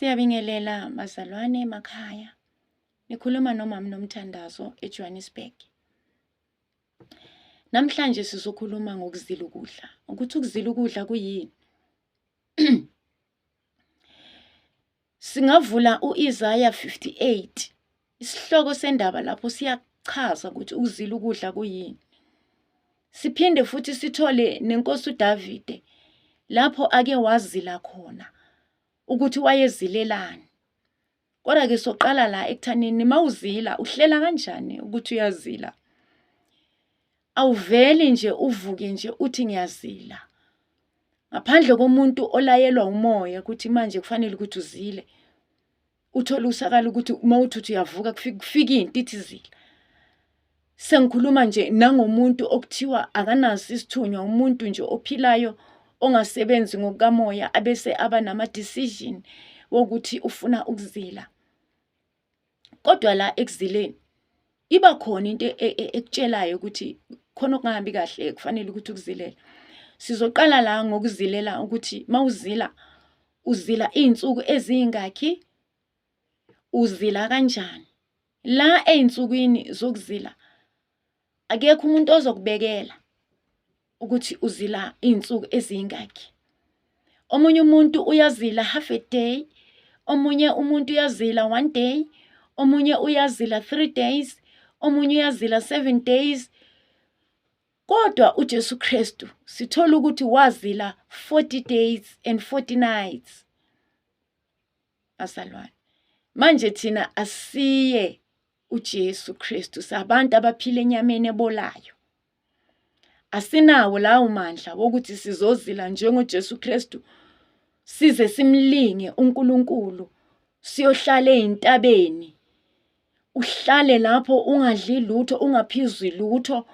Siyabingelela bazalwane emakhaya. Nikhuluma nomama Nomthandazo eJohannesburg. Namhlanje sizokhuluma ngokuzila ukudla. Ukuthi ukuzila ukudla kuyini? Singavula u-Isaya 58. Isihloko sendaba lapho siyachaza ukuthi ukuzila ukudla kuyini. Siphinde futhi sithole nenkosi uDavide lapho ake wazila khona ukuthi wayezilelani. Kodwa-ke soqala la ekuthanini mawuzila uhlela kanjani ukuthi uyazila? Awuveli nje uvuke nje uthi ngiyazila. Ngaphandle komuntu olayelwa umoya ukuthi manje kufanele ukuthi uzile. Uthole usakala ukuthi uma uthi uthi uyavuka kufika into ithi zila. Sengikhuluma nje nangomuntu okuthiwa akanaso isithunywa, umuntu nje ophilayo ongasebenzi ngokukamoya abese aba nama-decision wokuthi ufuna ukuzila. Kodwa la ekuzileni iba khona into e, e, ekutshelayo ukuthi khona okungahambi kahle kufanele ukuthi ukuzilele. Sizoqala la ngokuzilela ukuthi mawuzila uzila iy'nsuku ezingakhi, uzila kanjani. La ey'nsukwini zokuzila akekho umuntu ozokubekela ukuthi uzila iy'nsuku ezingakhi. Omunye umuntu uyazila half a day, omunye umuntu uyazila one day, omunye uyazila 3 days, omunye uyazila 7 days. Kodwa uJesu Kristu sithola ukuthi wazila 40 days and 40 nights. Bazalwane, manje thina asiye uJesu Kristu, sabantu abaphila enyameni ebolayo. Asinawo lawo mandla wokuthi sizozila njengoJesu Kristu size simlinge uNkulunkulu siyohlala ezintabeni uhlale lapho ungadli lutho ungaphizwi lutho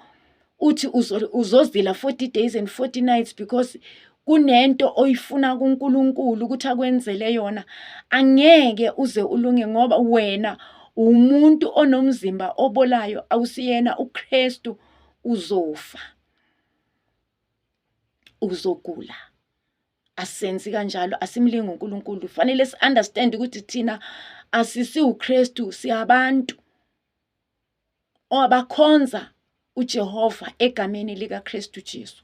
uthi uzozila 40 days and 40 nights because kunento oyifuna kuNkulunkulu ukuthi akwenzele yona. Angeke uze ulunge ngoba wena umuntu onomzimba obolayo, awusiyena uKristu. Uzofa, uzogula. Asenzi kanjalo, asimlingi uNkulunkulu. Fanele si-understand ukuthi thina asisiwuKristu, siyabantu abakhonza uJehova egameni likaKristu Jesu.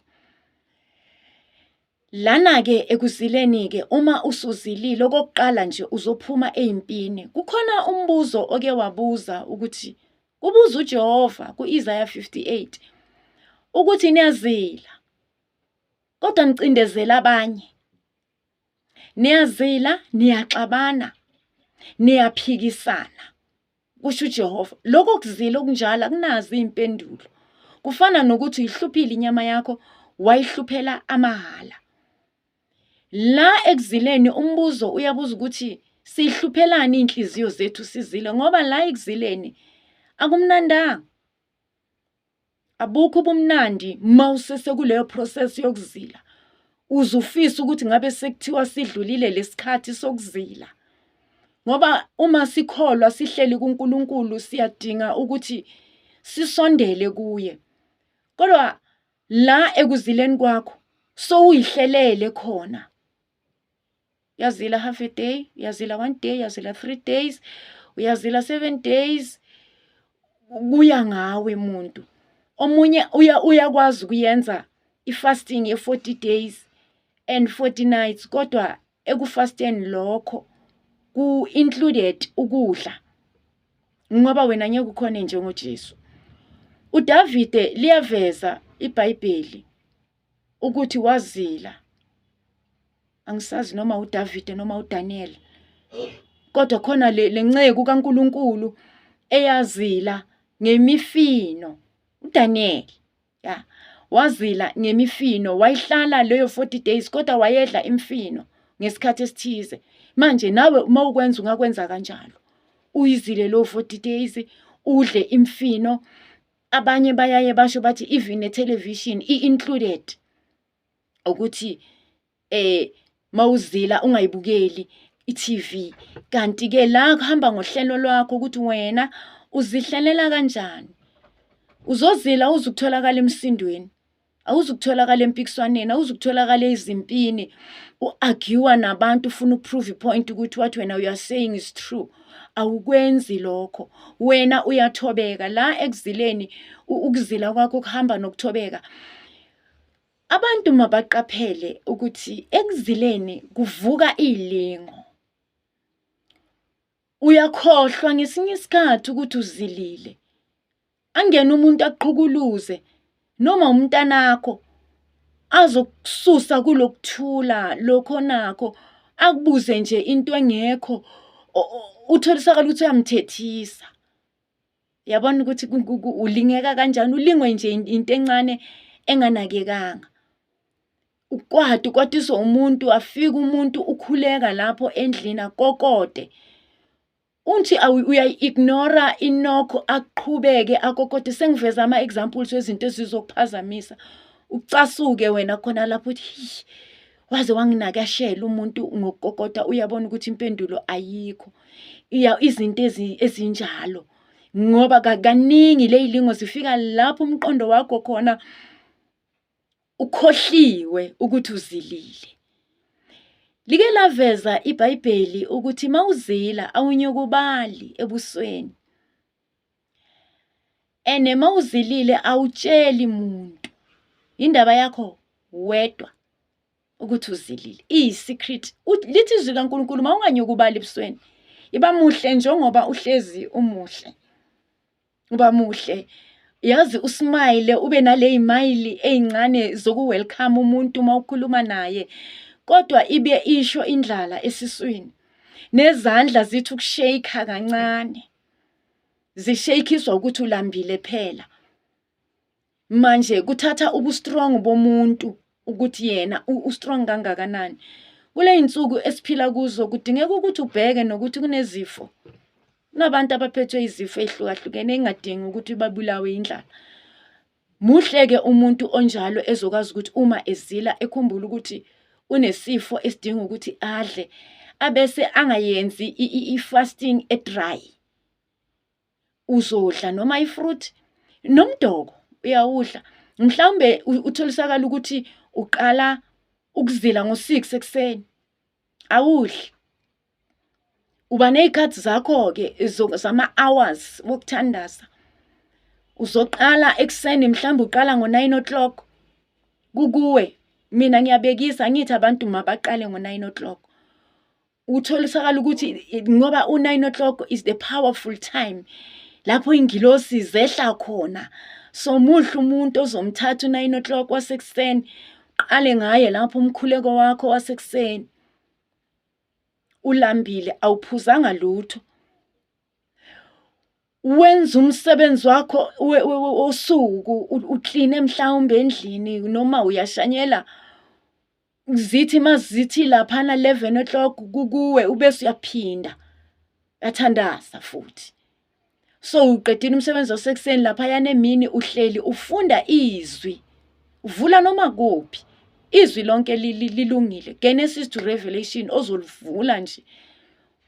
Lana-ke ekuzileni-ke uma usuzilile okokuqala nje uzophuma eyimpini. Kukhona umbuzo oke wabuza ukuthi kubuza uJehova ku-Isaya 58 ukuthi niyazila kodwa nicindezela abanye. Niyazila, niyaxabana, niyaphikisana. Kusho uJehova. Lokho kuzila okunjalo akunazo iy'mpendulo. Kufana nokuthi uyihluphile inyama yakho wayihluphela amahhala. La ekuzileni umbuzo uyabuza ukuthi siyihluphelani iy'nhliziyo zethu sizile ngoba la ekuzileni akumnandanga. Abukho ubumnandi mawusese kuleyo process yokuzila. Uze ufise ukuthi ngabe sekuthiwa sidlulile lesikhathi sokuzila. Ngoba uma sikholwa sihleli kuNkulunkulu siyadinga ukuthi sisondele kuye. Kodwa la ekuzileni kwakho sowuyihlelele khona. Uyazila half a day, uyazila one day, uyazila 3 days, uyazila 7 days. Kuya ngawe muntu. Omunye uyakwazi ukuyenza i-fasting ye-40 days and 40 nights kodwa ekufasteni lokho ku-included ukudla ngoba wena ngeke ukhone njengoJesu. uDavide liyaveza iBhayibheli ukuthi wazila. Angisazi noma uDavide noma uDaniel. Kodwa khona le lenceku kaNkuluNkulu eyazila ngemifino uDaniel ya wazila ngemifino wayihlala leyo 40 days kodwa wayedla imfino ngesikhathi esithize. Manje nawe uma ukwenza ungakwenza kanjalo. Uyizile lo 40 days udle imfino. Abanye bayaye basho bathi even ne-television i-included ukuthi mawuzila ungayibukeli i-TV. Kanti ke la kuhamba ngohlelo lwakho ukuthi wena uzihlelela kanjani. Uzozila uze ukutholakala emsindweni. Awuzukutholakala empikiswaneni, awuzukutholakala ezimpini, u-argue nabantu ufuna uku-prove i-point ukuthi what wena you are saying is true. Awukwenzi lokho. Wena uyathobeka la ekuzileni, ukuzila kwakho kuhamba nokuthobeka. Abantu mabaqaphele ukuthi ekuzileni kuvuka iy'lingo. Uyakhohlwa ngesinye isikhathi ukuthi uzilile. Angene umuntu akuqhukuluze noma umntanakho azokususa kulokuthula lokho onakho, akubuze nje into engekho, utholisakale ukuthi uyamthethisa. Uyabona ukuthi ulingeka kanjani, ulingwe nje into encane enganakekanga. Ukwata, ukwatiswa umuntu, afike umuntu ukhuleka lapho endlini akokode. Uthi uyayi-ignore-a i-knock aqhubeke akokode. Sengiveza ama-examples wezinto ezizokuphazamisa. Ucasuke wena khona lapho uthi hi, waze wanginakashela umuntu ngokukokota, uyabona ukuthi impendulo ayikho. Izinto ezinjalo ngoba kaningi ley'lingo zifika lapho umqondo wakho khona ukhohliwe ukuthi uzilile. Like laveza iBhayibheli ukuthi mawuzila awunyukubali ebusweni. Ene mawuzilile awutsheli muntu. Indaba yakho wedwa ukuthi uzilile. Iyi-secret. Lithi izwi likaNkulunkulu mawunganyukubali ebusweni. Iba muhle njengoba uhlezi umuhle. Uba muhle. Yazi usmile ube naley'mayili ey'ncane zoku-welcome umuntu uma ukhuluma naye, kodwa ibe isho indlala esiswini. Nezandla zithi ukusheyikha kancane. Zisheyikhiswa ukuthi ulambile phela. Manje kuthatha ubu-strong bomuntu ukuthi yena u-strong kangakanani. Kuley'nsuku esiphila kuzo kudingeka ukuthi ubheke nokuthi kunezifo. Kunabantu abaphethwe izifo ey'hlukahlukene ey'ngadingi ukuthi babulawe indlala. Muhle-ke umuntu onjalo ezokwazi ukuthi uma ezila ekhumbule ukuthi unesifo esidinga ukuthi adle, abese angayenzi i-fasting e-dry. Uzodla noma i-fruit nomdoko uyawudla. Mhlawumbe utholisakala ukuthi uqala ukuzila ngo-6 ekuseni, awudli. Uba ney'khathi zakho-ke zama-hours wokuthandaza. Uzoqala ekuseni mhlawumbe uqala ngo-9 o'clock kukuwe. Mina ngiyabekisa angithi abantu mabaqale ngo-9 o'clock. Utholisakala ukuthi ngoba u-9 o'clock is the powerful time lapho iy'ngilosi zehla khona. So muhle umuntu ozomthatha u-9 o'clock wasekuseni, uqale ngaye lapho umkhuleko wakho wasekuseni. Ulambile awuphuzanga lutho. Wenza umsebenzi wakho wosuku, ukline mhlawumbe endlini noma uyashanyela. Zithi mazithi laphana 11 o'clock kukuwe ubese uyaphinda uyathandaza futhi. So uqedile umsebenzi wasekuseni laphayana emini uhleli ufunda izwi. Uvula noma kuphi. Izwi lonke lilungile. Genesis to Revelation ozolivula nje.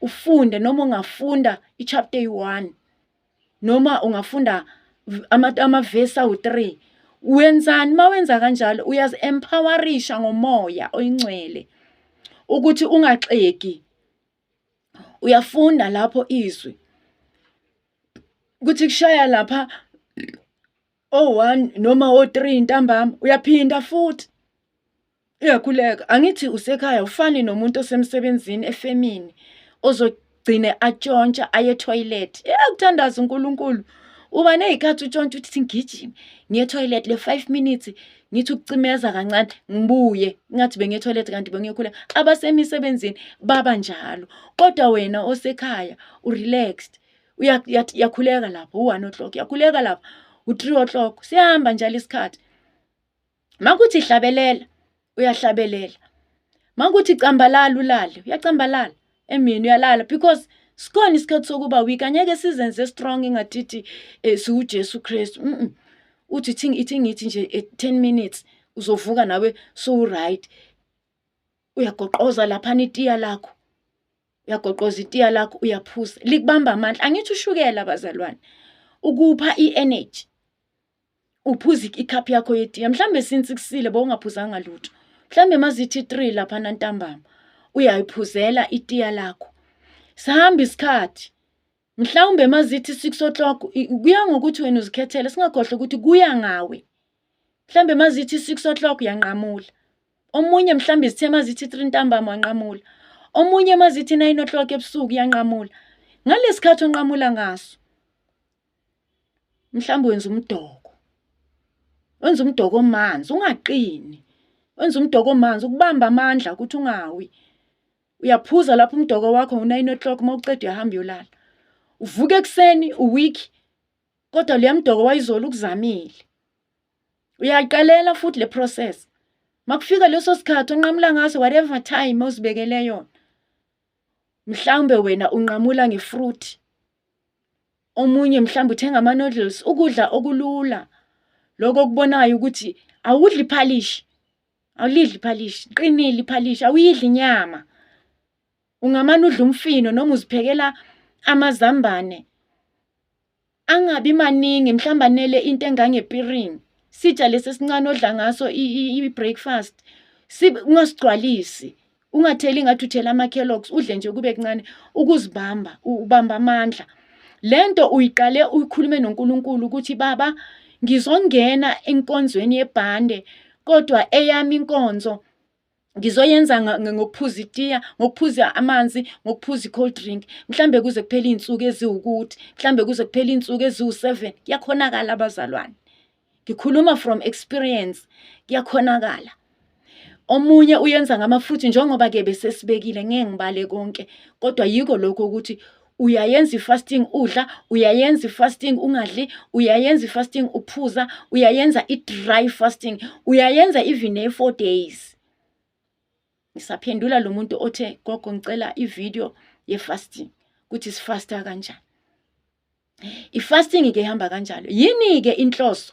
Ufunde noma ungafunda i-chapter eyi-1 noma ungafunda amavesi awu-3. Wenzani uma wenza kanjalo? Uyazi-empowerisha ngomoya oyingcwele ukuthi ungaxegi. Uyafunda lapho izwi kuthi kushaya lapha o-1 noma o-3 ntambama uyaphinda futhi uyakhuleka. Angithi usekhaya ufani nomuntu osemsebenzini efemini ozogcine atshontsha aye ethoyilethi. Uyakuthandaza uNkulunkulu. Uba ney'khathi utshontsha uthi ngigijime ngiye ethoyilethi le 5 minutes ngithi ukucimeza kancane ngibuye ngathi bengiye ethoyilethi kanti bengiyokhuleka. Abasemisebenzini baba njalo, kodwa wena osekhaya u-relaxed. Uyakhuleka lapho u-1 o'clock, uyakhuleka lapho u-3 o'clock, siyahamba njalo isikhathi. Makuthi hlabelela, uyahlabelela. Makuthi cambalala ulale, uyacambalala. Emini uyalala because sikhona isikhathi sokuba weak, angeke sizenze strong engathithi siwuJesu Kristu. Uthi ithi ngithi nje 10 minutes uzovuka nawe sowu-right. Uyagoqoza laphana itiya lakho. Uyagoqoza itiya lakho uyaphuza, likubamba amandla. Angithi ushukela bazalwane, ukupha i-energy. Uphuza ikhaphu yakho yetiye, mhlambe since kusile bowungaphuzanga lutho. Mhlambe mazithi 3 lapha ntambama uyayiphuzela itiya lakho. Sihamba isikhathi. Mhlawumbe mazithi 6 o'clock, kuya ngokuthi wena uzikhethele, singakhohlwa ukuthi kuya ngawe. Mhlambe mazithi 6 o'clock uyanqamula. Omunye mhlambe zithe mazithi 3 ntambama wanqamula. Omunye mazithi 9 o'clock ebusuku uyanqamula. Ngalesikhathi onqamula ngaso, mhlawumbe wenza umdoko. Wenza umdoko omanzi, ungaqini. Wenza umdoko omanzi ukubamba amandla ukuthi ungawi. Uyaphuza lapho umdoko wakho ngo-9 o'clock, uma uqeda uyahamba uyolala. Uvuka ekuseni uweak, kodwa leya mdoko wayizolo ukuzamile. Uyaqalela futhi le process. Makufika leso sikhathi onqamula ngaso, whatever time ozibekele yona. Mhlawumbe wena unqamula ngefruit. Omunye mhlawumbe uthenga ama-noodles, ukudla okulula. Lokho okubonayo ukuthi awudli iphalishi. Awulidli iphalishi, qinile iphalishi, awuyidli inyama. Ungamane udla umfino noma uziphekela amazambane. Angabi maningi, mhlawumbe anele into engangepiringi. Sitsha lesi esincane odla ngaso i-breakfast. Ungasigcwalisi. Ungatheli ngathi uthela ama-Kellogg's, udle nje kube kuncane ukuzibamba, ubamba amandla. Lento uyiqale uyikhulume noNkulunkulu ukuthi baba ngizongena enkonzweni yebhande, kodwa eyami inkonzo ngizoyenza ngokuphuza itiya, ngokuphuza amanzi, ngokuphuza i-cold drink. Mhlambe kuze kuphele iy'nsuku eziwukuthi, mhlambe kuze kuphele iy'nsuku eziwu-7. Kuyakhonakala abazalwane. Ngikhuluma from experience, kuyakhonakala. Omunye uyenza ngama-fruit njengoba ke besesibekile, ngeke ngibale konke, kodwa yiko lokho ukuthi uyayenza i-fasting udla, uyayenza i-fasting ungadli, uyayenza i-fasting uphuza, uyayenza i-dry fasting, uyayenza even ne-4 days. Ngisaphendula lo muntu othe gogo ngicela i-video ye-fasting, ukuthi sifasta kanjani. I-fasting ke ihamba kanjalo. Yini ke inhloso?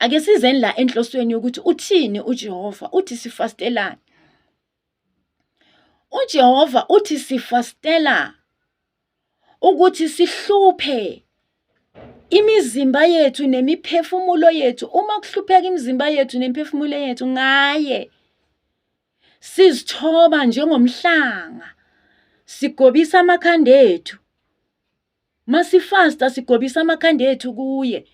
Ake sizeni la enhlosweni yokuthi uthini uJehova, uthi sifastelani? UJehova uthi sifastela ukuthi sihluphe imizimba yethu nemiphefumulo yethu. Uma kuhlupheka imizimba yethu nemiphefumulo yethu ngaye, sizithoba njengomhlanga, sigobisa amakhanda ethu. Masifasta sigobisa amakhanda ethu kuye.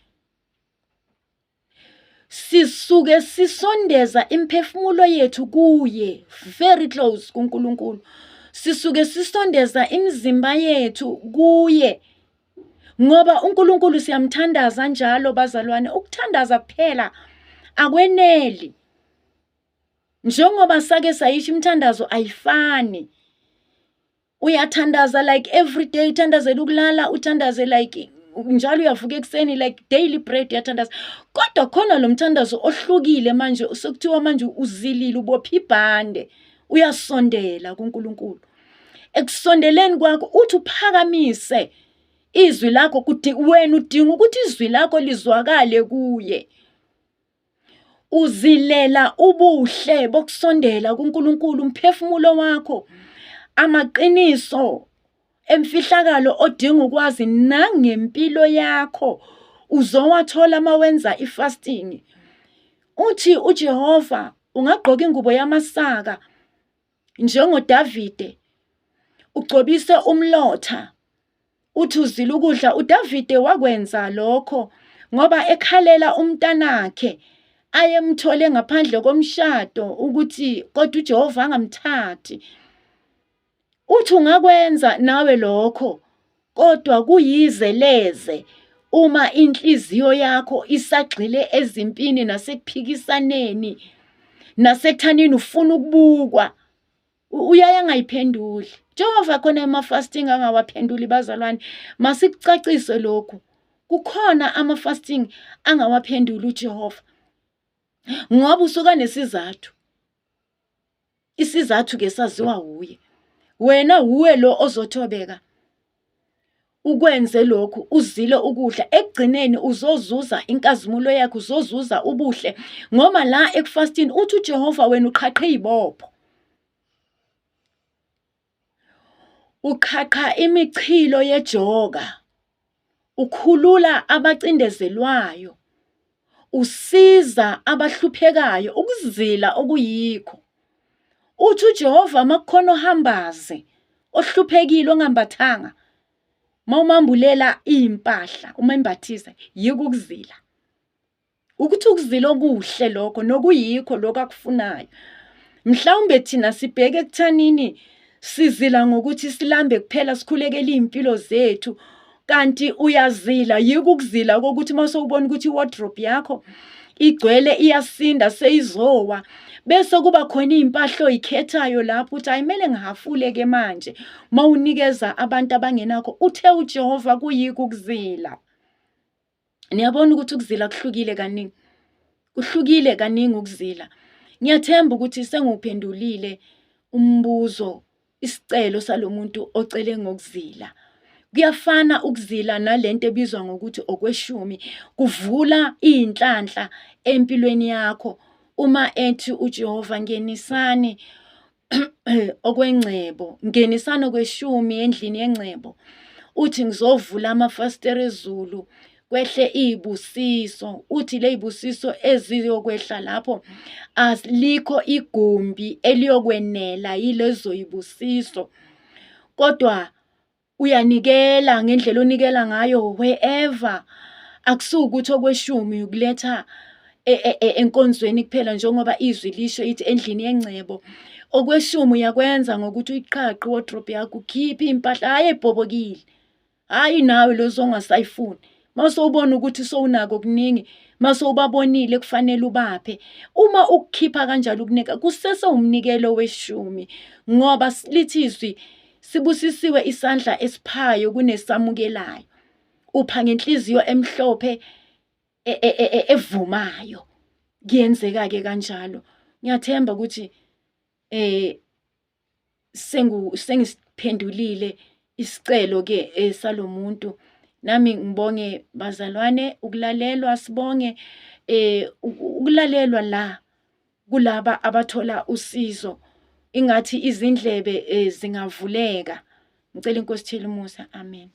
Sisuke sisondeza imiphefumulo yethu kuye, very close kuNkulunkulu. Sisuke sisondeza imizimba yethu kuye. Ngoba uNkulunkulu siyamthandaza njalo bazalwane, ukuthandaza kuphela akweneli. Njengoba sake sayisho, imithandazo ayifani. Uyathandaza like every day, uthandazela ukulala, uthandaze like njalo uyavuka ekuseni, like daily bread uyathandaza. Kodwa khona lo mthandazo ohlukile manje, sekuthiwa manje uzilile, ubopha ibhande, uyasondela kuNkulunkulu. Ekusondeleni kwakho uthi uphakamise izwi lakho, wena udinga ukuthi izwi lakho lizwakale kuye. Uzilela ubuhle bokusondela kuNkulunkulu, umphefumulo wakho, amaqiniso emfihlakalo odinga ukwazi nangempilo yakho uzowathola mawenza ifasting. Uthi uJehova ungagqoka ingubo yamasaka njengoDavide, ugcobise umlotha, uthi uzila ukudla. uDavide wakwenza lokho ngoba ekhalela umntanakhe ayemthole ngaphandle komshado, ukuthi kodwa uJehova angamthathi. Uthi ungakwenza nawe lokho, kodwa kuyize leze uma inhliziyo yakho isagxile ezimpini nasekuphikisaneni nasekuthanini ufuna ukubukwa. Uyaye angayiphenduli Jehova khona ama-fasting angawaphenduli bazalwane. Masikucacise lokhu, kukhona ama-fasting angawaphenduli uJehova ngoba usuka nesizathu. Isizathu ke saziwa wuye. Wena wuwe lo ozothobeka ukwenze lokhu, uzile ukudla, ekugcineni uzozuza inkazimulo yakhe, uzozuza ubuhle, ngoba la ekufastini uthi uJehova wena uqhaqhe izibopho, uqhaqha imichilo yejoka, ukhulula abacindezelwayo, Usiza abahluphekayo ukuzila okuyikho. Uthi uJehova makukhona ohambaze ohluphekile ongambathanga mawumambulela iy'mpahla umembathisa yiko ukuzila. Ukuthi ukuzila okuhle lokho nokuyikho lokho akufunayo. Mhlawumbe thina sibheke ekuthanini sizila ngokuthi silambe kuphela sikhulekele iy'mpilo zethu kanti uyazila yiko ukuzila kokuthi uma sewubona ukuthi i-wardrobe yakho igcwele iyasinda seyizowa bese kuba khona iy'mpahla oyikhethayo lapho ukuthi ayimele ngihafule-ke manje uma unikeza abantu abangenakho uthe uJehova kuyiko ukuzila. Niyabona ukuthi ukuzila kuhlukile kaningi. Kuhlukile kaningi ukuzila. Ngiyathemba ukuthi sengiwuphendulile umbuzo, isicelo salomuntu ocele ngokuzila. Kuyafana ukuzila nalento ebizwa ngokuthi okweshumi, kuvula iy'nhlanhla empilweni yakho. Uma ethi uJehova ngenisani okwengcebo, ngenisani okweshumi endlini yengcebo. Uthi ngizovula amafasitela ezulu kwehle iy'busiso. Uthi ley'busiso eziyokwehla lapho alikho igumbi eliyokwenela yilezo y'busiso. Kodwa uyanikela ngendlela onikela ngayo wherever akusuwukuthi okweshumi ukuletha e, e, e, enkonzweni kuphela njengoba izwi lisho ithi endlini yengcebo okweshumi uyakwenza ngokuthi uyiqhaqhe wardrobe yakho ukhiphe iy'mpahla hhayi ebhobokile hhayi nawe lezo ongasayifuni uma sewubona ukuthi sowunako kuningi uma sewubabonile kufanele ubaphe uma ukukhipha kanjalo ukunika kusese umnikelo weshumi ngoba lithi izwi sibusisiwe isandla esiphayo kunesamukelayo upha ngenhliziyo emhlophe e, e, e, evumayo kuyenzeka ke kanjalo ngiyathemba ukuthi eh sengu sengisiphendulile isicelo ke eh, salomuntu nami ngibonge bazalwane ukulalelwa sibonge eh ukulalelwa la kulaba abathola usizo ingathi izindlebe eh, zingavuleka ngicela inkosi thela umusa amen.